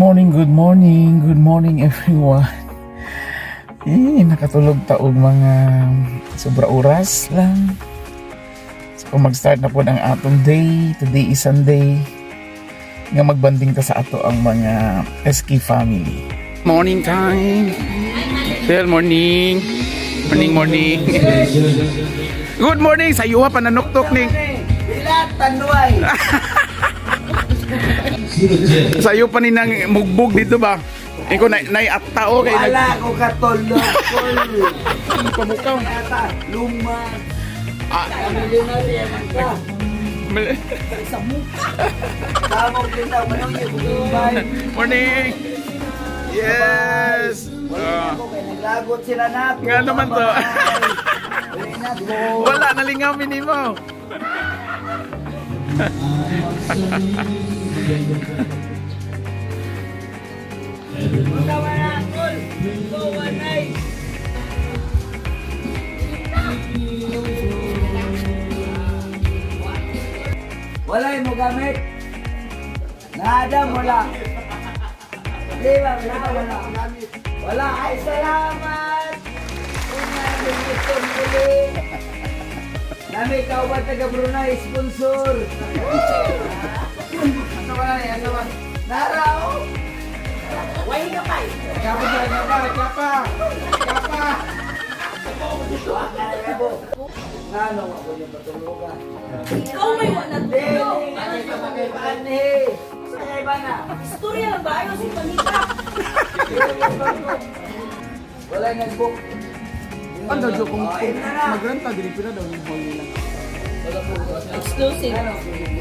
Morning, good morning, good morning, everyone. Eh, nakatulog ta og mga sobra oras lang. So mag-start na po ang atong day. Today is Sunday. Nga magbanding ta sa ato ang mga SK family. Morning time. Good morning. Morning, morning. Good morning sa iyo pa nanuktok ni. Ilat, tanuay. Sa iyo pa ni nang mugbog dito ba? Iko na nay at tao kay nag Wala ko katulog. Kol. pamukaw. Ata, luma. Ah. Milyonarya man ka. Kamog din daw, manong yung bugay. Morning. Yes. Wala Ah, ko kay naglagot sila na ako. Nga naman to. Wala na ko. Wala nalingaw minimo. Tawa na, kol. Go, one night. Wala yung mo gamit. Nada, wala. Di ba, wala, wala. Wala, ay salamat. Una, gusto muli. Nami, ikaw ba taga Brunei, sponsor? Ano ba na, ano ba? Narao! Kapa kapa kapa. Kapa. Ngano ako yung patulugan. Ikaw may wala Hindi, tulog. hindi, eh. Sa iba na. Istorya lang ba? Ayaw si Panita. Wala nag-book. Ano daw kung Oh, ayun na na. magrenta dili pila daw yung hall nila. Exclusive.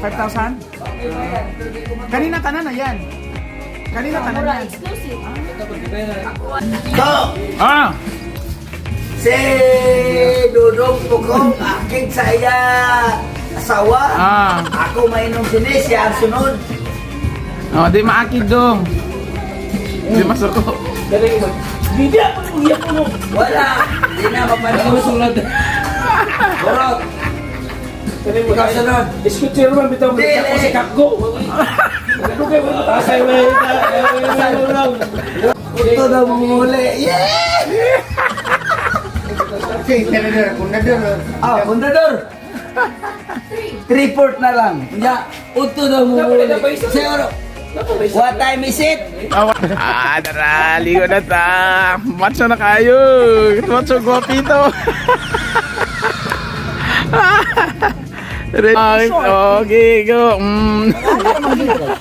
5,000? Okay ba yan? Pero di ko Kanina tanan na yan. Kanina tanan Mura, yan. exclusive. To! Ah! Si Dudong Pugong, aking sa iya asawa. Ah. Ako mainom sini, siya ang sunod. Oh, di maakid dong. Di masuko. Wala, di na mapanood. Borot. Ikaw sunod. Iskut chairman bitaw mo Dili. ako si Kakgo. Dugay mo tasay we. Ito na mumuli. Yeah! Ah, pundador. 3/4 na lang. Nya, uto na mumuli. Siguro. What time is it? Ah, tara, ligo na ta. Macho na kayo. Macho guwapito. Ready? Okay, go.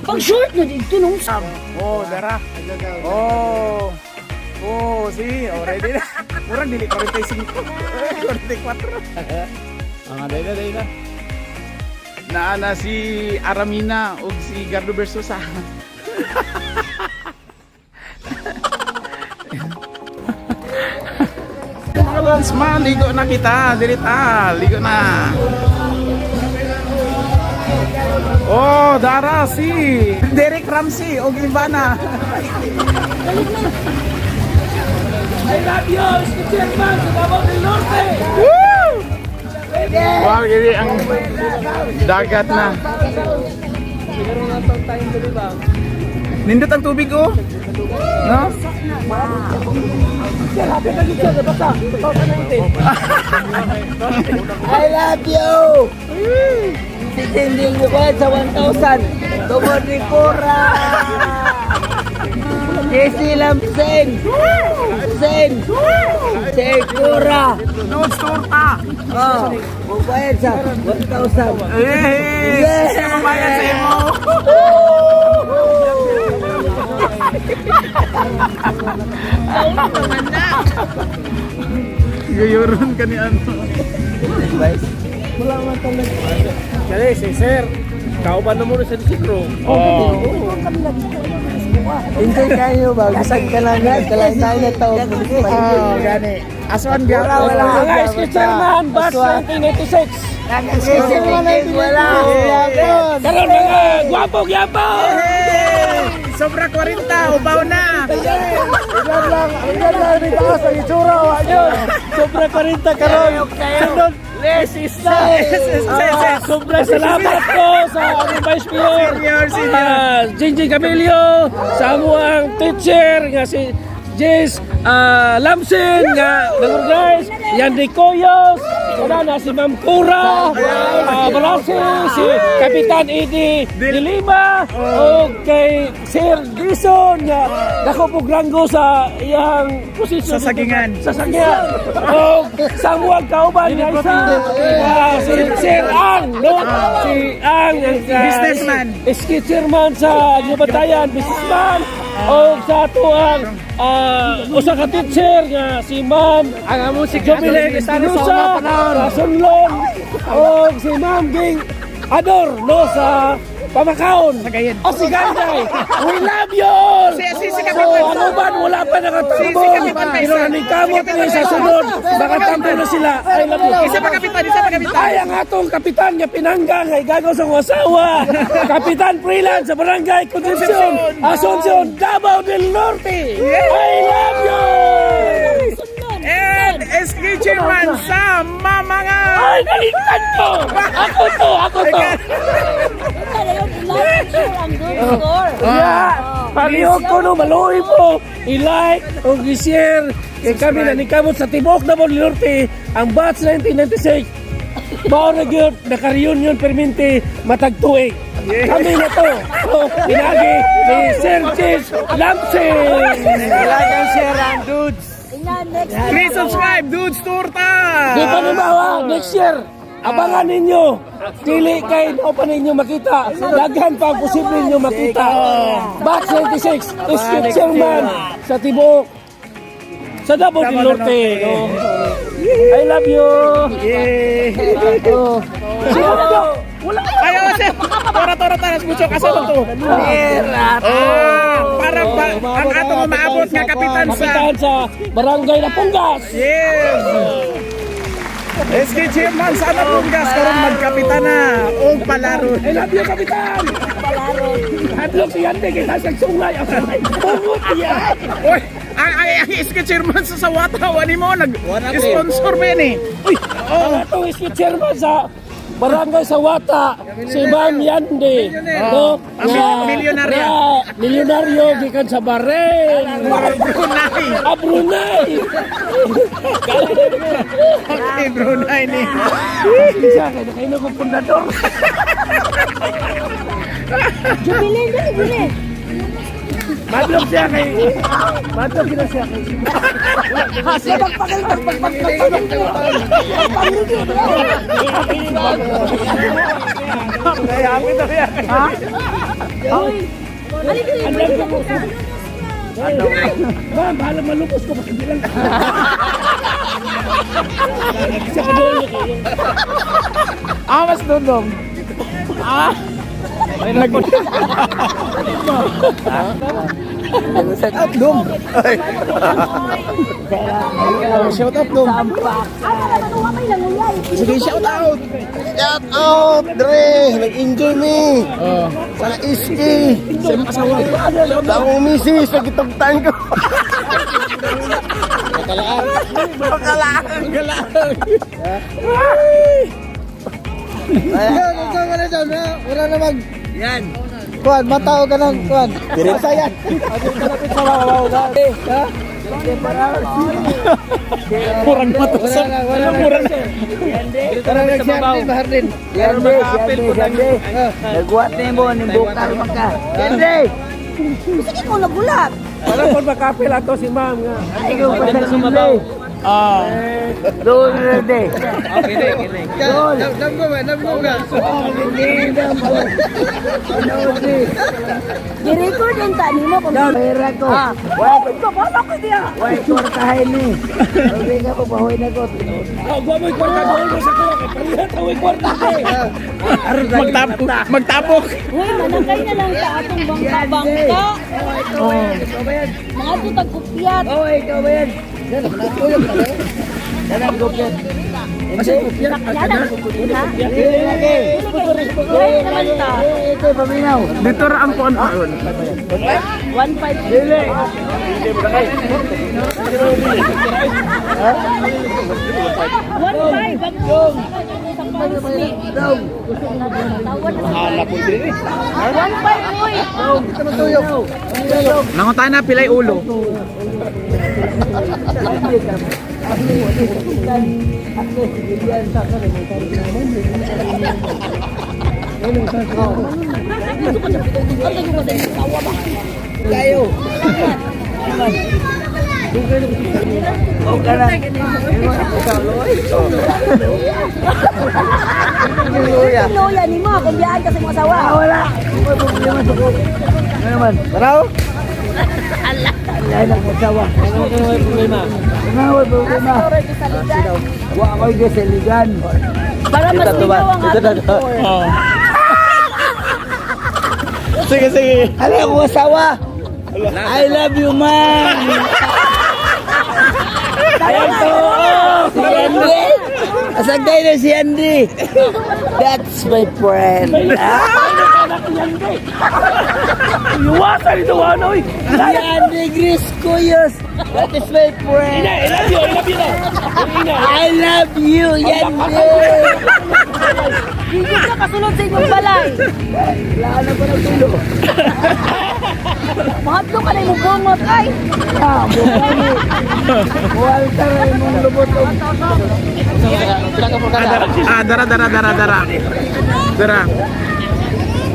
Pag short na dito nung Oh, dara. Oh. Oh, see, already na. Murag dili 45. 44. Ah, dahil na, dahil na. Naa na si Aramina ug si Gardo Versosa. Mga lods, maligo na kita. Dili ta, ligo na. Oh, dara si Derek Ramsey og Ivana. I love you, Iskut chairman sa Davao del Norte. Woo! Wow, gini ang dagat na. Nindot ang tubig oh. No? I love you! Sisindin ko pa sa 1,000. Tungod ni Cora! Jesse Lamsen! Sen! Si Cora! Nood torta. Oh, bubayad sa 1,000. Eh, Yeah! siya mabayad sa imo. Gayuron ka ni ano. Kale si sir. Kauban na mo sa Sikro. Oh. Enjoy kayo ba? Bisag ka lang. Kalang tayo na tawag. Oh, gani. Aswan Wala, wala. Mga Iskut chairman, batch 1996. Wala! Karon mga gwapo gyapon. Hey! Sobra 40, ubaw na. Ilan lang, ilan lang ni taas ang itsura wa yun. Sobra 40 karon. Sunod, Less is less. Sobrang salamat ko sa aming Vice Mayor. Senior, senior. Jinjin Camillo, sa amuang teacher nga si Jess Lamsin nga nag-organize, Yandy Koyos, wala na si Ma'am Cura, Balasi, si Kapitan Eddie de Lima, o kay Sir Dison nga dako po granggo sa iyang posisyon. Sa sagingan. Sa sagingan. O sa amuang kauban nga isa, si Sir Ang, no? Si Ang, ang Businessman. Iski chairman sa New Batayan, businessman, o sa atuang usa ka teacher nga si Ma'am ang among si Jubilin Espinosa sa Sunlong o si Ma'am Ging Ador no sa Pamakaon. Sagayan. O si Ganday. We love you all. Si So, Kapitan. ano ba, wala pa nakatambo. Si Kapitan Pero Faisal. naningkamot ni sa sunod. Makatambo na sila. I love you. Isa pa, kapitan, isa pa, kapitan. Ay, ang atong kapitan nga pinangga nga igagaw sa akong asawa. Kapitan Freeland sa Barangay Concepcion, Asuncion, Davao del Norte. I love you! And SK Chairman sa Mamanga. Ay, nalitan ko! Ako to, ako to! Like and share ang good score. Yeah! Palihog ko no, maluoy po. I-like o i-share. Kay kami na nikamot sa tibuok Davao del Norte, ang batch 1996. Mao na gyud naka-reunion perminti matag tuig. Kami na to. So, pinagi ni Sir James Lamsin. Like and share ang dudes. Ina, next Please subscribe, Dudes Torta. Di pa ni Mawa, next year. Abangan ninyo. Dili kay mo pa ninyo makita. Daghan pa ang posible ninyo makita. Batch 96, Iskit Chairman sa tibuok sa Davao del Norte. No? I love you. Yay! Oh. Sino to? Wala. Ay, oh, sir. Tora, tora, tora. Mucho kasama to. Ah, para pa, ang atong umaabot nga kapitan sa Kapitan sa Barangay Napunggas. Yes! SK Chairman, sana punggas karon magkapitan na o palaro. I love you, Kapitan! Hadlok si Yante kay nasa sungay. Bungot niya. Oy, ang SK Chairman sa Sawata, wani mo nag sponsor ba yan eh. Uy, ang atong iski chairman sa Barangay Sawata, si Ma'am Yande. No? Ang milyonarya. Na, milyonaryo gikan sa Bahrain. Brunei. Ah, Brunei. Okay, Brunei ni. Siya, kaya nakaino ko pundador. Jubilin, dali, jubilin. Madlok siya kay... Madlok sila siya kay... Alin Ang lang ko. Ma'am, bahala malupos ko. Basta bilang. Isa ka doon. Ah, mas dundong. Ah. Nag Shout out dong. Shout out dong. Ano naman, uwa may nanguyay. Sige, shout out. Shout out, Dre! Nag-enjoy me! Sa iski! Sa imong asawa. Sa akong misis, nagitugtan ko! Makalaan! Galaan! Ikaw ka na dyan, ha? Wala na mag... Yan. Kuan, matao ka ng kuan. Basta yan. Murang matusap. Wala na. Murang. Parang nag-share din, bahar din. Sige mo, nagulat. Wala po makapil ato si ma'am nga. Ah. Damgo ba? Damgo ba? Gi-record ang tani mo kung pera ko. Ah, wala ko wala ko diya. Oh, guwa mo'y kwarta doon mo sa kuha. Kay parihat ang kwarta ko. Magtapok. Magtapok. Uy, manangkay na lang sa atong bangka-bangka. Mga tutag kupyat. Yan ang kukunin ha. Dili naman ta. Dito ra ang kuan karon. 1.5. 1.5 ang sa pounds ni. 1.5, uy. Nangutan na pilay ulo. Kayo. O ka na. Luya. Luya ni mo kung biyaan ka sa imong asawa. Wala. May problema sa ko. Ano naman? Taraw? Ala. Ay, nag-asawa. Ano may problema? Ano may problema? Wa ako'y gisiligan. Para mas ligaw ang atong tour. Sige, sige. Ano akong asawa? I love you, man! Ayan to. Si Andy! Asagay na si Andy! That's my friend. Iwasan ito, ano eh. Si Andy Gris Cuyos! That is my friend! Ina, I love you, I love you na. Ina, I love you, Andy! Hindi ka kasunod sa inyong balay. Wala na pa ng tulo. Mahadlo ka na imong bungot ay. Ah, buhay. Walter ay mong lubot. Ah, dara, dara, dara, dara. Dara.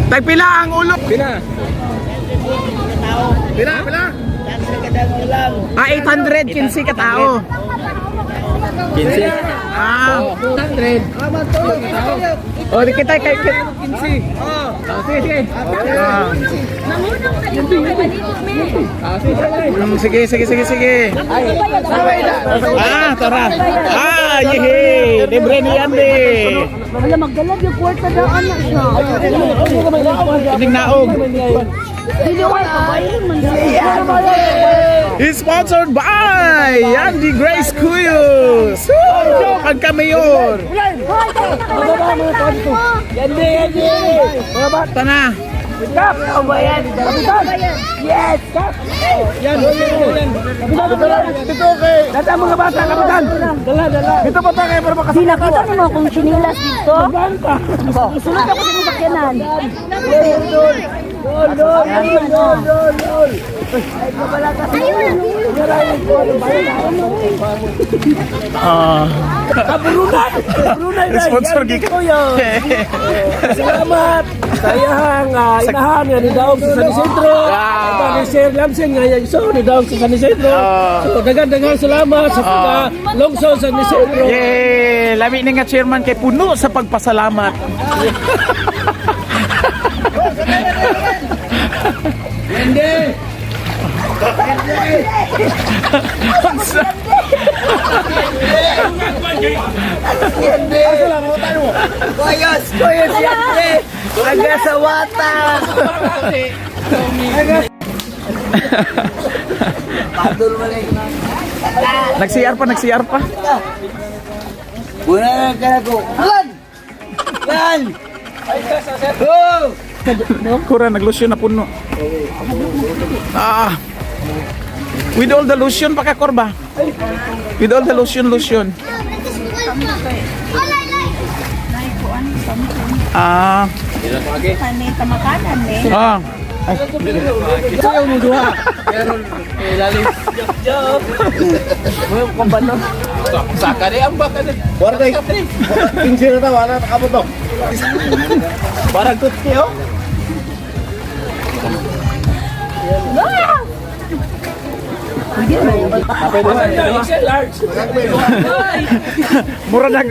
Tagpila ang ulo. Pila. Pila, pila. Ah, 815 katao. 15. Ah. 100. Oh, di kita kay 15. Oh, sige, sige. Ah. Nangunong sa imong kay malibot mi. Sige, sige, sige, sige. Ah, tara. Ah, yehe. Libre ni Andy. Wala magdalag yung kwarta daan na siya. Ining naog. Dili way kabayin man siya. Is sponsored by Andy Grace Cuyos. Woo! Pagka-mayor. Hoy, dali na kay malibot mo. Andy, Andy! Tana. Ako ba yan? Yes! Yan, yan, yan. Dito kay. Data mga bata, kapitan. Dala, dala. Dito pa tayo para Di nakita nimo akong chinilas dito. Isulod ako sa imong sakyanan. Lol, lol, lol, lol, lol. Ay, kabala ka. Ah. Kaburunan. Brunei na. Sponsor Yan, gikan. Kuya. Salamat sa iyahang inahan nga ni Daog sa San Isidro. Ah. Ito ni Sir Lamsen nga yung so ni Daog sa San Isidro. So daghang-daghang salamat sa uh, lungsod San Isidro. Yay! Lami ni nga chairman kay puno sa pagpasalamat. Andy! Andy! Koyos! Koyos si Andy! Aga sa wata! Padul mo lang. Nag-CR pa, nag-CR pa. Una na ka na ko. Lan! Lan! Go! Kura, naglusyon na puno. Ah. With all the lotion pa ka, Korba. With all the lotion, lotion. Ah. Kani tamakanan eh. Ah. Warta. Pinsi na ta wala nakabot to. Barang tutki oh. Mura nag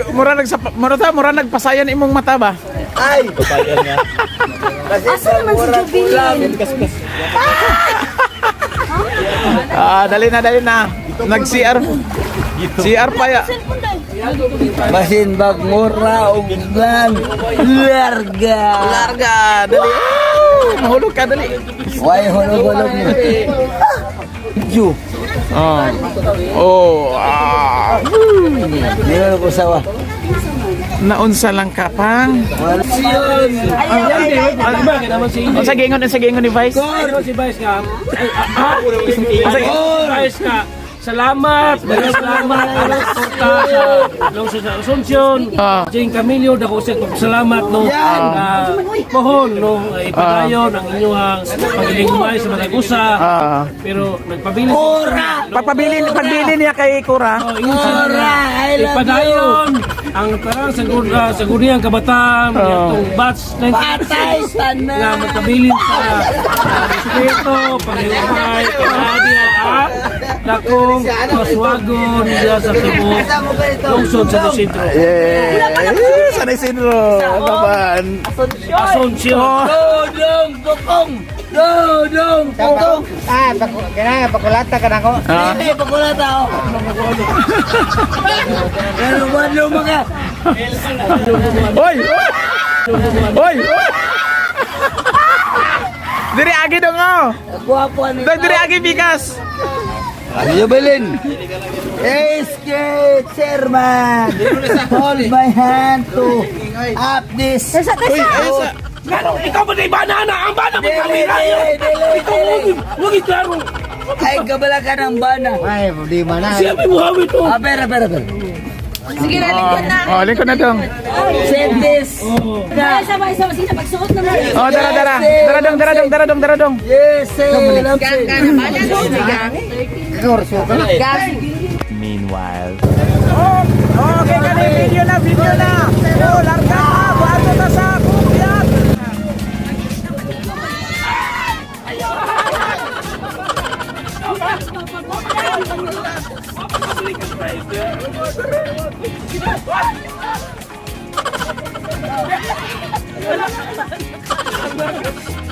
mura ta, mura nagpasayan imong mata ba? Ay! Kasi Asa naman si Jubilin? Ah, dali na, dali na. Nag-CR. CR pa ya. Cellphone dai. Basin bag mura og lan. Larga! Larga, dali. Ah, mahulog ka, dali. Why hulog-hulog mo? Ju. Oh. Oh, ah. Meron ko sawa. Naunsa lang ka pang. Unsa giingon, unsa giingon ni Vice? Ano si Vice nga? Ay, ah, ah, si Vice nga. Salamat, maraming salamat ang suporta sa lungsod sa Asuncion. Jane Camillo, dako sa salamat, no. Pohon, no, ipadayon ang inyong pagilingmay sa mga usa. Pero nagpabilin Ora! Pagpabilin, pagbilin niya kay Kura. Oh, ingon sila na ipadayon ang tarang sa guriyang kabataan itong batch 96 Patay tanan! nga magkabilin sa respeto, paghiwalay, paghadia at dakong paswagon niya sa tibuok lungsod sa Isidro. Yeah. San Isidro. Tapan. Asuncion. Dodong bukong! Dodong bukong! Ah, kaya pakulata ka na ko. Hindi, pakulata ako. Pero walo mga. Oy! Oy! Oy! Diri agi dong oh. Gwapo ni. Dong diri agi bigas. Jubilin. SK Chairman. Hold my hand to up this. Uy, ayos sa. Ngano, ikaw ba na banana? Ang bana mo Dili, kamera yun! dili, dili, Ikaw dili. wag klaro. Ay, kabala ka ng bana. Ay, problema na. Siya may buhawi to. Ah, pera, pera, pera. Sige na, lingkod na. Oh, lingkod na dong. Send this. Sabay, sabay, sige, pagsuot na lang. Oh, dara dara. Dara dong, dara dong, dara dong, dara dong. Yes, eh, lamsin. Okay kani video na, video na. Oh, larga. Buhato na sa kukyat.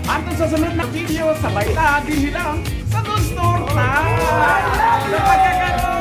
Hanggang sa sunod na video, sabay ta, dinhi lang sa Gusto Sa pagkakaroon.